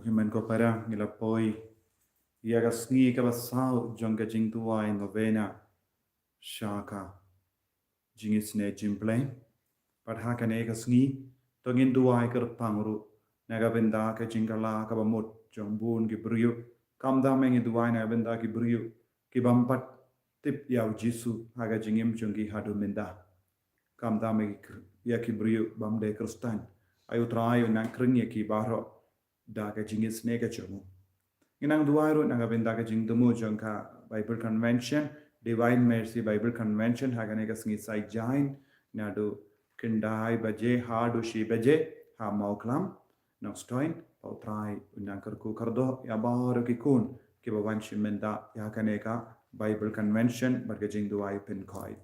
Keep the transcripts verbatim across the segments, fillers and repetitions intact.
Hynmen ko para, ngi la poi ïa ka sngi kaba saw jong ka jingduwai novena sha ka jingisynei jingpyllait. Bad ha kane ka sngi to ngin duwai kyrpang ruh na ka bynta ka jingkylla kaba mut jong bun ki briew. Khamtam ngi duwai na ka bynta ki briew ki bym pat tip ïa u Jisu ha ka jingim jong ki haduh mynta. Khamtam ïa ki briew bym dei Khristan. Ai U Trai un nang khring ïa ki baroh da ka jingisynei ka jong u. Ngi nang duwai ruh na ka bynta ka jingthmu jong ka Bible Convention, Divine Mercy Bible Convention, ha kane ka sngi Saitjaiñ, naduh khyndai baje haduh shi baje ha Mawklam, Nongstoiñ. Ba U Trai un nang kyrkhu kyrdoh ïa baroh ki khun kiba wan shim bynta ïa kane ka Bible Convention bad ka jingduwai pynkhuid.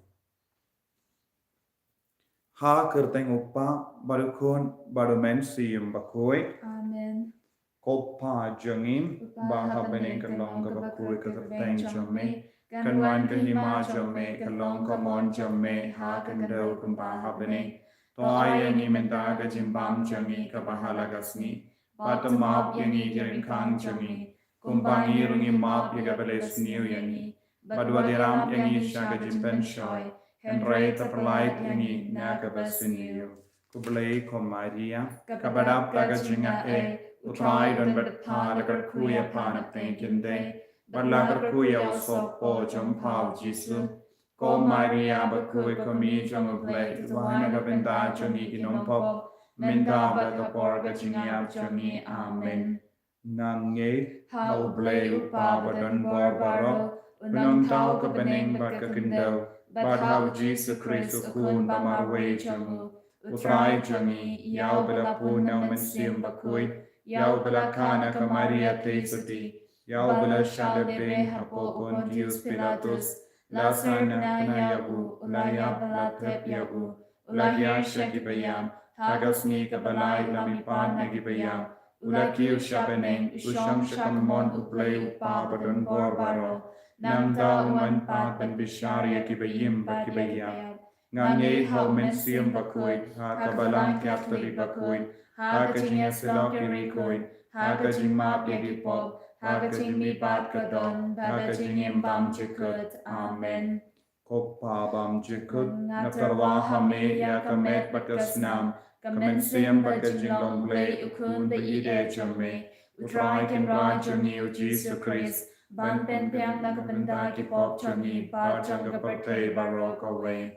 Ha ka kyrteng U Kpa bad U Khun bad U Mynsiem Bakhuid. Amen. Ko Pa jong ngi ba ha bneng, kan long kaba khuid ka kyrteng jong me, kan wan ka hima jong me, kan long ka mon jong me ha ka khyndew kumba ha bneng. To ai ïa ngi mynta ka jingbam jong ngi kaba ha la ka sngi, bad to map ïa ngi ki ryngkang jong ngi, kumba ngi ruh ngi map ïa kiba leh sniew ïa ngi. Bad wat ïalam ïa ngi sha ka jingpynshoi, hynrei to pyllait ïa ngi na kaba sniew. Khublei ko Maria, kaba dap da ka jingaiei, U Trai u don bad pha. La kyrkhu ïa pha na pdeng ki khyndai, bad la kyrkhu ïa u sohpop jong pha U Jisu. Ko Maria bakhuid, ko Mei jong U Blei, to duwai na ka bynta jong ngi ki nongpop, mynta bad ha ka por ka jingïap jong ngi. Amen. Ngan ngeit ha U Blei U Kpa badonbor baroh, un ym thaw ka bneng bad ka khyndew, bad ha U Jisu Khrist U Khun ba marwei jong u, U Trai jong ngi, ïa uba la pun na U Mynsiem Bakhuid, ïa uba la kha na ka Maria Theisotti, ïa uba la shah leh beiñ hapoh Pontius Pilatus, la sngewtynnad ïa u, u la ïap, la thep ïa u, u la hiar sha kiba ïap, ha ka sngi kaba lai u la mihpat na kiba ïap, u la kiew sha bneng, u shong sha ka mon U Blei U Kpa badonbor baroh. Nangta un wan pat ban bishar ïa kiba im bad kiba ïap. Ngan ngeit ha U Mynsiem Bakhuid, ha ka Balang Katholik bakhuid, ha ka jingïasyllok ki riewkhuid, ha ka jingmap ïa ki pop, ha ka jingmihpat ka don, ha ka jingim bymjukut. Amen. Ko Pa bymjukut, nga tyrwa ha me ïa ka met bad ka snam, ka mynsiem bad ka jinglong Blei, U Khun ba ïeit jong me, U Trai Kynrad jong ngi U Jisu Khrist, ban pynbiang na ka bynta ki pop jong ngi bad jong ka pyrthei baroh kawei.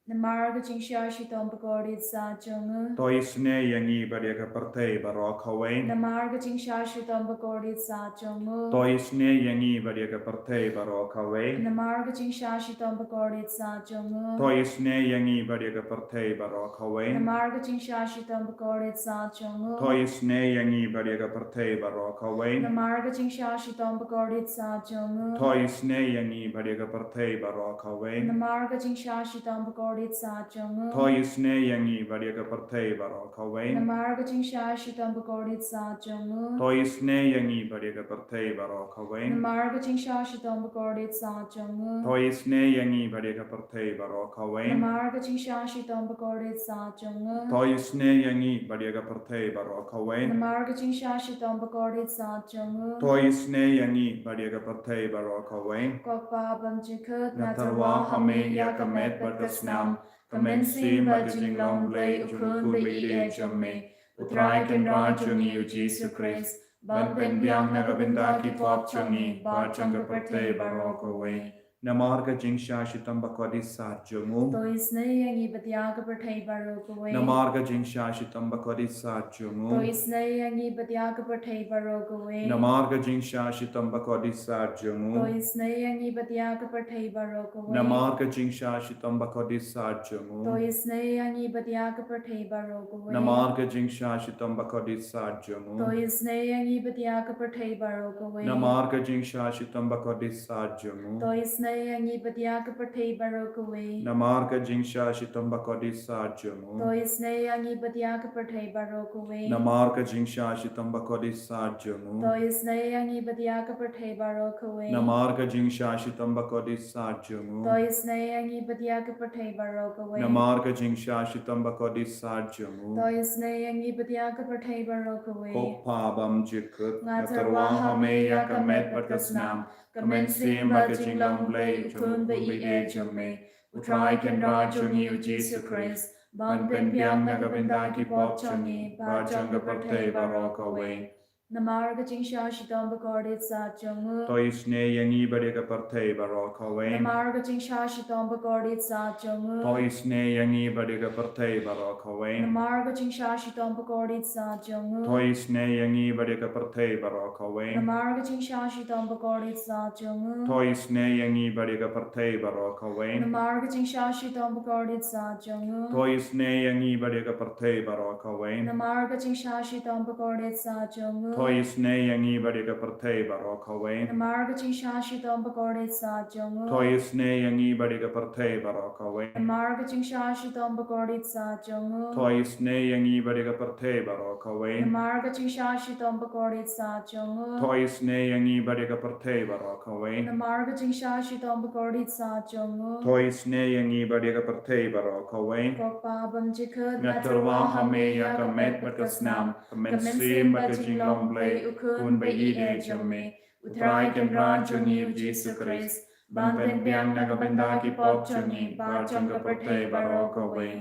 Namar ka jingshah shitom bakordit sah jong u, to isynei ïa ngi bad ïa ka pyrthei baroh kawei. Namar ka jingshah shitom bakordit sah jong u, to isynei ïa ngi bad ïa ka pyrthei baroh kawei. Namar ka jingshah shitom bakordit sah jong u, to isynei ïa ngi bad ïa ka pyrthei baroh kawei. Namar ka jingshah shitom bakordit sah jong u, to isynei ïa ngi bad ïa ka pyrthei baroh kawei. Namar ka jingshah shitom bakordit sah jong u, to isynei ïa ngi bad ïa ka pyrthei baroh kawei. Namar ka jingshah shitom bakordit sah jong u, to isynei ïa ngi bad ïa ka pyrthei baroh kawei. Namar ka jingshah shitom bakordit sah jong u, to isynei ïa ngi bad ïa ka pyrthei baroh kawei. Namar ka jingshah shitom bakordit sah jong u, to isynei ïa ngi bad ïa ka pyrthei baroh kawei. Namar ka jingshah shitom bakordit sah jong u, to isynei ïa ngi bad ïa ka pyrthei baroh kawei. Namar ka jingshah shitom bakordit sah jong u, to isynei ïa ngi bad ïa ka pyrthei baroh kawei. Ko Pa bymjukut, nga tyrwa ha me ïa ka met bad ka snam, ka mynsiem bad ka jinglong Blei, U Khun ba ïeit jong me, U Trai Kynrad jong ngi U Jisu Khrist, ban pynbiang na ka bynta ki pop jong ngi bad jong ka pyrthei baroh kawei. Namar ka jingshah shitom bakordit sah jong u, to isynei ïa ngi bad ïa ka pyrthei baroh kawei. Namar ka jingshah shitom bakordit sah jong u, to isynei ïa ngi bad ïa ka pyrthei baroh kawei. Namar ka jingshah shitom bakordit sah jong u, to isynei ïa ngi bad ïa ka pyrthei baroh kawei. Namar ka jingshah shitom bakordit sah jong u, to isynei ïa ngi bad ïa ka pyrthei baroh kawei. Namar ka jingshah shitom bakordit sah jong u, to isynei ïa ngi bad ïa ka pyrthei baroh kawei. Namar ka jingshah shitom bakordit sah jong u, to isynei ïa ngi bad ïa ka pyrthei baroh kawei. Namar ka jingshah shitom bakordit sat jong u. To isynei ïa ngi bad ïa ka pyrthei baroh kawei. Namar ka jingshah shitom bakordit sat jong u. To isynei ïa ngi bad ïa ka pyrthei baroh kawei. Namar ka jingshah shitom bakordit sat jong u. To isynei ïa ngi bad ïa ka pyrthei baroh kawei. Namar ka jingshah shitom bakordit sat jong u. To isynei ïa ngi bad ïa ka pyrthei baroh kawei. Ko Pa bymjukut, Nga tyrwa ha me ïa ka met bad ka snam, ka mynsiem bad ka jinglong Blei, u Khun ba ïeit jong me, U Trai Kynrad jong ngi U Jisu Khrist, ban pynbiang na ka bynta ki pop jong ngi bad jong ka pyrthei baroh kawei. Namar ka jingshah shitom bakordit sat jong u. To isynei ïa ngi bad ïa ka pyrthei baroh kawei. Namar ka jingshah shitom bakordit sat jong u. To isynei ïa ngi bad ïa ka pyrthei baroh kawei. Namar ka jingshah shitom bakordit sat jong u. To isynei ïa ngi bad ïa ka pyrthei baroh kawei. Namar ka jingshah shitom bakordit sat jong u. To isynei ïa ngi bad ïa ka pyrthei baroh kawei. Namar ka jingshah shitom bakordit sat jong u. To isynei ïa ngi bad ïa ka pyrthei baroh kawei. Namar ka jingshah shitom bakordit sat jong u. To isynei ïa ngi bad ïa ka pyrthei baroh kawei. Namar ka jingshah shitom bakordit sat jong u. To isynei ïa ngi bad ïa ka pyrthei baroh kawei. Namar ka jingshah shitom bakordit sat jong u. To isynei ïa ngi bad ïa ka pyrthei baroh kawei. Namar ka jingshah shitom bakordit sat jong u. To isynei ïa ngi bad ïa ka pyrthei baroh kawei. Namar ka jingshah shitom bakordit sat jong u. To isynei ïa ngi bad ïa ka pyrthei baroh kawei. Ko Pa bymjukut, Nga tyrwa ha me ïa ka met bad ka snam, ka mynsiem bad ka jinglong Blei, u Khun ba ïeit jong me, U Trai Kynrad jong ngi U Jisu Khrist, ban pynbiang na ka bynta ki pop jong ngi bad jong ka pyrthei baroh kawei.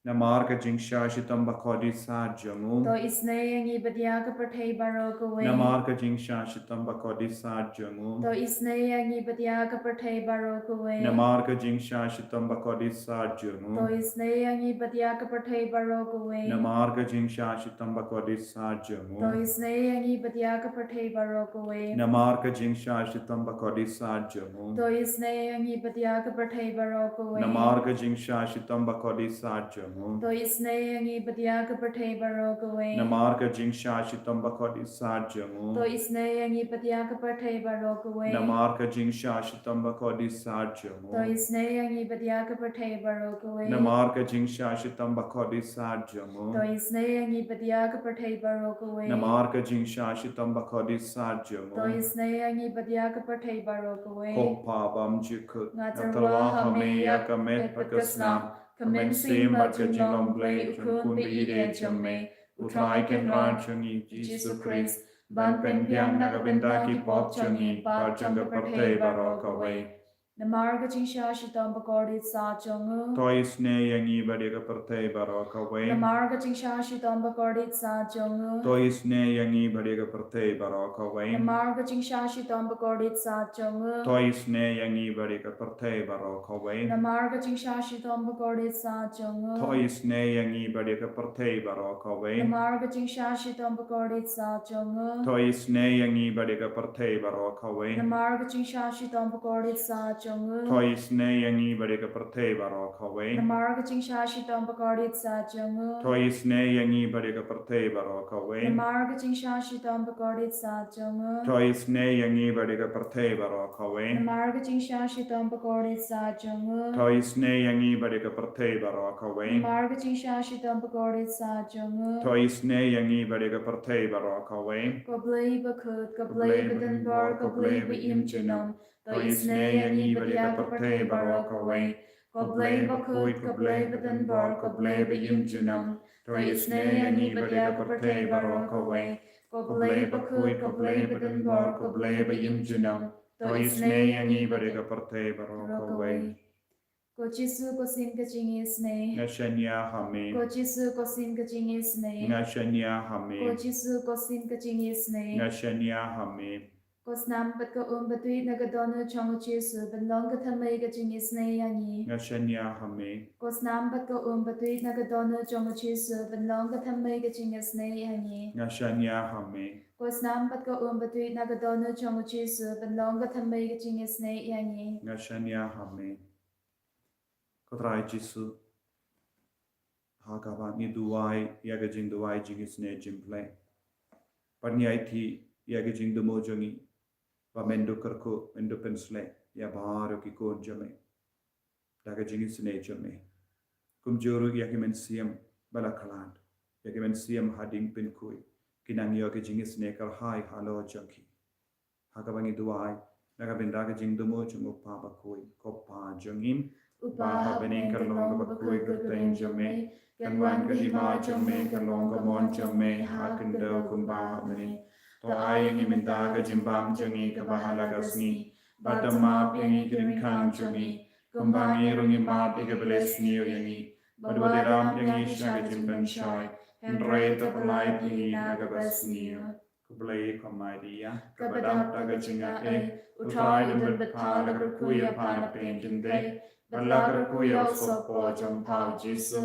Namar ka jingshah shitom bakordit sat jong u. To isynei ïa ngi bad ïa ka pyrthei baroh kawei. Namar ka jingshah shitom bakordit sat jong u. To isynei ïa ngi bad ïa ka pyrthei baroh kawei. Namar ka jingshah shitom bakordit sat jong u. To isynei ïa ngi bad ïa ka pyrthei baroh kawei. Namar ka jingshah shitom bakordit sat jong u. To isynei ïa ngi bad ïa ka pyrthei baroh kawei. Namar ka jingshah shitom bakordit sat jong u. To isynei ïa ngi bad ïa ka pyrthei baroh kawei. Namar ka jingshah shitom bakordit sat jong u. To isynei ïa ngi bad ïa ka pyrthei baroh kawei. Namar ka jingshah shitom bakordit sat jong u. To isynei ïa ngi bad ïa ka pyrthei baroh kawei. Namar ka jingshah shitom bakordit sat jong u. To isynei ïa ngi bad ïa ka pyrthei baroh kawei. Namar ka jingshah shitom bakordit sat jong u. To isynei ïa ngi bad ïa ka pyrthei baroh kawei. Namar ka jingshah shitom bakordit sat jong u. To isynei ïa ngi bad ïa ka pyrthei baroh kawei. Ko Pa bymjukut. Nga tyrwa ha me ïa ka met bad ka snam, ka mynsiem bad ka jinglong Blei, u Khun ba ïeit jong me, U Trai Kynrad jong ngi Jisu Khrist, ban pynbiang na ka bynta ki pop jong ngi bad jong ka pyrthei baroh kawei. Namar ka jingshah shitom bakordit sat jong u. To isynei ïa ngi bad ïa ka pyrthei baroh kawei. Namar ka jingshah shitom bakordit sat jong u. To isynei ïa ngi bad ïa ka pyrthei baroh kawei. Namar ka jingshah shitom bakordit sat jong u. To isynei ïa ngi bad ïa ka pyrthei baroh kawei. Namar ka jingshah shitom bakordit sat jong u. To isynei ïa ngi bad ïa ka pyrthei baroh kawei. Namar ka jingshah shitom bakordit sat jong u. To isynei ïa ngi bad ïa ka pyrthei baroh kawei. Namar ka jingshah shitom bakordit sat jong u. To isynei ïa ngi bad ïa ka pyrthei baroh kawei. Namar ka jingshah shitom bakordit sat jong u. To isynei ïa ngi bad ïa ka pyrthei baroh kawei. Namar ka jingshah shitom bakordit sat jong u. To isynei ïa ngi bad ïa ka pyrthei baroh kawei. Namar ka jingshah shitom bakordit sat jong u. To isynei ïa ngi bad ïa ka pyrthei baroh kawei. Namar ka jingshah shitom bakordit sat jong u. To isynei ïa ngi bad ïa ka pyrthei baroh kawei. Ko Blei bakhuid, ko Blei badonbor, ko Blei ba-im junom. To isynei ïa ngi bad ïa ka pyrthei baroh kawei. Ko Blei bakhuid, ko Blei badonbor, ko Blei ba-im junom. To isynei ïa ngi bad ïa ka pyrthei baroh kawei. Ko Blei bakhuid, ko Blei badonbor, ko Blei ba-im junom. To isynei ïa ngi bad ïa ka pyrthei baroh kawei. Ko Jisu, ko Syiem ka jingisynei. Nga shaniah ha me. Ko Jisu, ko Syiem ka jingisynei. Nga shaniah ha me. Ko Jisu, ko Syiem ka jingisynei. Nga shaniah ha me. Ko snam bad ka um batwit na ka dohnud jong u Jisu, ban long ka thymmei ka jingisynei ïa ngi. Nga shaniah ha me. Ko snam bad ka um batwit na ka dohnud jong u Jisu, ban long ka thymmei ka jingisynei ïa ngi. Nga shaniah ha me. Ko snam bad ka um batwit na ka dohnud jong u Jisu, ban long ka thymmei ka jingisynei ïa ngi. Nga shaniah ha me. Ko Trai Jisu, ha kaba ngi duwai ïa ka jingduwai jingisynei jingpynleit, bad ngi aiti ïa ka jingduwai jong ngi ba men duh kyrkhu, men duh pynshlei ïa baroh ki khun jong me da ka jingisynei jong me. Kumjuh ruh ïa ki mynsiem ba la khlad, ïa ki mynsiem ha ding pynkhuid, ki nang ïoh ka jingisynei kyrhai halor jong ki. Ha kaba ngi duwai na ka bynta ka jingthmu jong u Pa bakhuid. Ko Pa jong ngi, u ba ha bneng, ka long kaba khuid ka kyrteng jong me, kan wan ka hima jong me, kan long ka mon jong me ha khyndew kumba ha bneng. To ai ïa ngi mynta ka jingbam jong ngi kaba ha la ka sngi, bad to map ïa ngi ki jingkhang jong ngi, kumba ngi ruh ngi map ïa kiba leh sniew ïa ngi. Bad wat ïalam ïa ngi sha ka jingpynshoi, hynrei to pyllait ïa ngi na kaba sniew. Khublei ko Maria, kaba dap da ka jingaiei, u Trai u don bad pha. La kyrkhu ïa pha na pdeng ki kynthei, bad la kyrkhu ïa u sohpor jong pha u Jisu.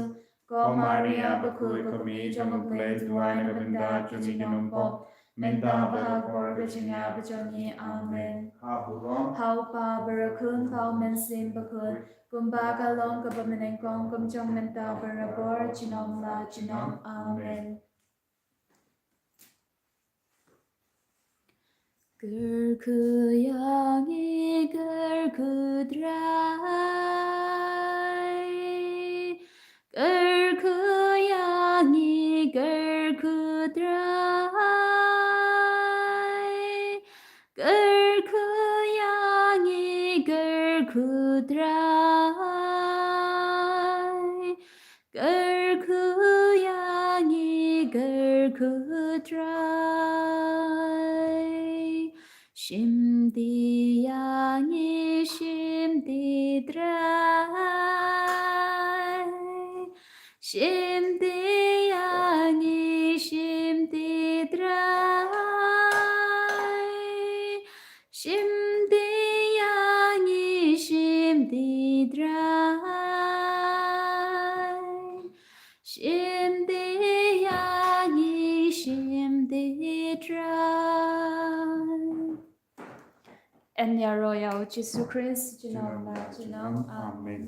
Ko Maria bakhuid, ko Mei jong u Blei, duwai na ka bynta jong ngi ki nongpop, mynta bad ha ka por ka jingïap jong ngi. Amen. Ha burom ha u Pa, bad ha u Khun, bad ha u Mynsiem Bakhuid, kumba ka long kaba mynnyngkong, kum jong mynta, barabor, junom la junom. Amen. Kyrkhu ïa ngi, kyrkhu Trai. Kyrkhu ïa ngi, kyrkhu Trai. Kyrkhu ïa ngi, kyrkhu Trai. Kyrkhu ïa ngi, kyrkhu Trai. Shim ti ïa ngi, shim ti Trai. Shim ti ïa ngi, shim ti Trai. Shim ti ïa ngi, shim ti Trai. Shim ti ïa ngi, shim ti Trai. Yn ïaroh ïa u Jisu Khrist, junom la junom. Amen.